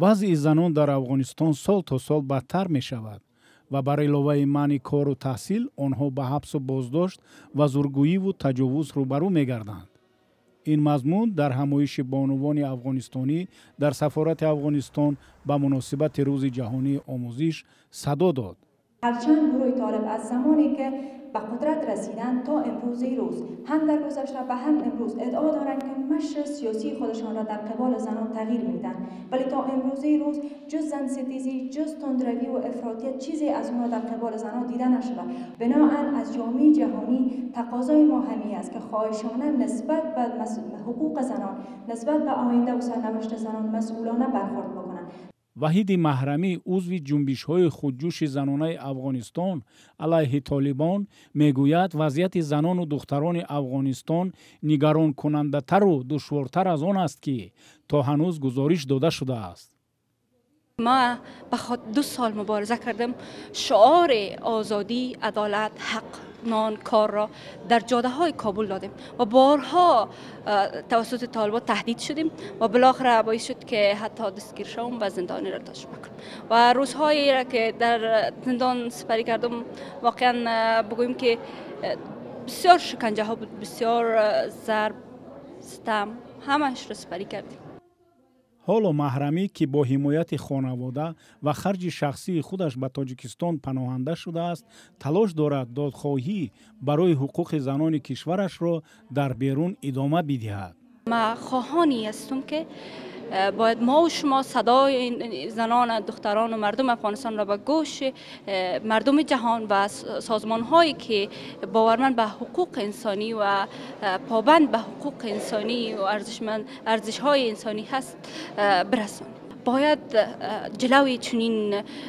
Вазъи занон дар Афғонистон сол то сол бадтар мешавад ва бар иловаи манъи кору таҳсил онҳо ба ҳабсу боздошт ва зургӯиву таҷовуз рӯбарӯ мегарданд. Ин мазмун дар ҳамоиши бонувони афғонистонӣ дар сафорати Афғонистон ба муносибати Рӯзи ҷаҳонии омӯзиш садо дод. Ҳарчанд гурӯҳи Толиб аз замоне ки ба қудрат расиданд то имрӯзи рӯз, ҳам дар гузашта ва ҳам имрӯз, иддао доранд ки мушри сиёсии худашонро дар қиболи занон тағйир медиҳанд, вале то имрӯзи рӯз ҷуз занситезӣ, ҷуз тундравӣ ва ифротият чизе аз онҳо дар қиболи занон дида нашуда. Биноан аз ҷомеаи ҷаҳонӣ тақозои мо ҳамин аст ки хоҳишона нисбат ба ҳуқуқи занон, нисбат ба оянда ва сарнавишти занон масъулона бархӯрд бикунанд. Ваҳиди Маҳрамӣ, узви ҷунбишҳои худҷӯши занонаи Афғонистон алайҳи Толибон, мегӯяд, вазъияти занону духтарони Афғонистон нигаронкунандатару душвортар аз он аст, ки то ҳанӯз гузориш дода шудааст. Ма ба 2 сол мубориза кардам, шиори озодӣ, адолат, ҳақ, нон, кор را در جاده های کابل دادیم و بارها توسط طالبان تهدید شدیم و بالاخره باعث شد که حتی دستگیر شوم و زندانی را تجربه کنم. و روزهایی را که در زندان سپری کردم، واقعا بگوییم که بسیار شکنجه ها بود، بسیار ضرب، ستم، همش را سپری کردیم. Ҳоло Маҳрамӣ, ки бо ҳимояти хонавода ва харҷи шахсии худаш ба Тоҷикистон паноҳанда шудааст, талош дорад додхоҳӣ барои ҳуқуқи занони кишварашро дар берун идома бидиҳад. Ма хоҳони ҳастум, ки бояд мо و шумо садои занон، духтарон و мардум Афғонистон را به گوش مردم جهان و سازمان هایی که باورمند به حقوق انسانی و پابند به حقوق انسانی و ارزش های انسانی هست برسانیم. باید جلوی چنین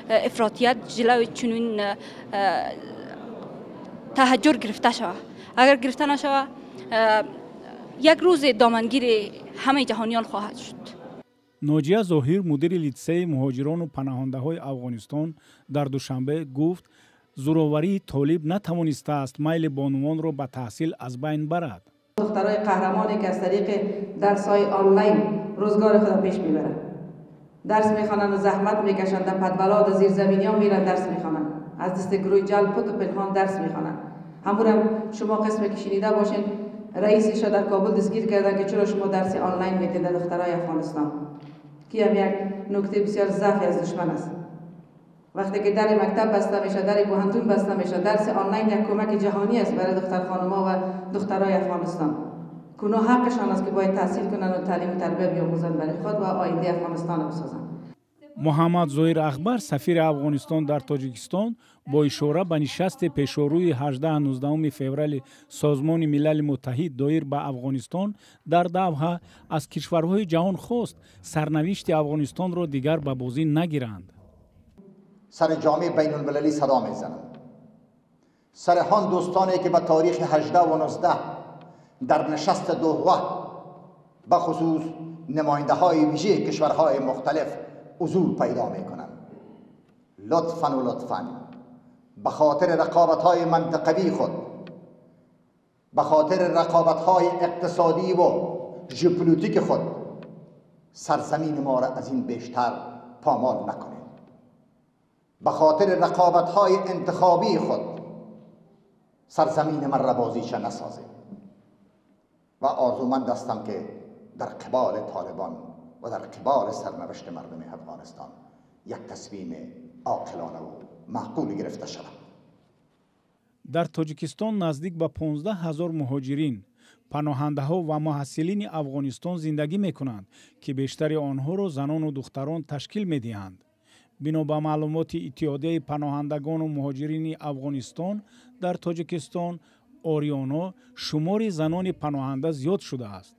افراطیت، جلوی چنین تحجر گرفته شود. اگر گرفته نشود، یک روز دامنگیر همه جهانیان خواهد شد. Ноҷия Зоҳир, мудири литсеи муҳоҷирону паноҳандаҳои Афғонистон дар Душанбе, гуфт, зӯроварии Толиб натавонистааст майли бонувонро ба таҳсил аз байн барад. Духтарои қаҳрамоне ки аз тариқи дарсҳои онлайн рӯзгори худро пеш мебаранд, дарс мехонанд, заҳмат мекашанд, дар подвало, дар зирзаминиҳо меранд, дарс мехонанд, аз дасти гурӯҳи ҷалб путу пинҳон дарс мехонанд. Ҳамурам шумо қисме ки шунида бошед, раисиша дар Кобул дастгир карданд, ки чаро шумо дарси онлайн медиҳед дар духтарои Афғонистон, ки ҳам як нукта бисёр заъфи аз душман аст. Вақте ки дари мактаб баста мешавад, дари пӯҳантун баста мешавад, дарси онлайн як кӯмаки ҷаҳонӣ аст барои духтархонумо ва духтарои Афғонистон, ки онҳо ҳаққашон аст ки бояд таҳсил кунанд ва таълиму тарбия биомӯзанд барои худ ва ояндаи Афғонистонро бисозанд. Муҳаммад Зоҳир Ахбар, сафири Афғонистон дар Тоҷикистон, бо ишора ба нишасти пешорӯи 18-19 феврали Созмони Милали Муттаҳид доир ба Афғонистон дар Давҳа аз кишварҳои ҷаҳон хост, сарнавишти Афғонистонро дигар ба бозӣ нагиранд. Сари ҷомеаи байнулмилалӣ садо мезанам, сари ҳон дӯстоне ки ба таърихи 18 ва 19 дар нишасти Доҳа, ба хусус намояндаҳои вижаи кишварҳои мухталиф ҳузур пайдо мекунанд: лутфан ва лутфан ба хотири рақобатҳои мантиқавии худ, ба хотири рақобатҳои иқтисодӣ ва ژئوپلیتیک худ сарзамини моро аз ин бештар помол накунед. Ба хотири рақобатҳои интихобии худ сарзамини маро бозича насозед. Ва орзуманд ҳастам, ки дар қиболи Толибон ва дар қиболи сарнавишти мардуми Афғонистон як тасмими оқилона ва маъқул гирифта шавад. Дар Тоҷикистон наздик ба 15 ҳазор муҳоҷирин, паноҳандаҳо ва муҳассилини Афғонистон зиндагӣ мекунанд, ки бештари онҳоро занону духтарон ташкил медиҳанд. Бино ба маълумоти Иттиҳодияи паноҳандагону муҳоҷирини Афғонистон дар Тоҷикистон, Ориёно, шумори занони паноҳанда зиёд шудааст.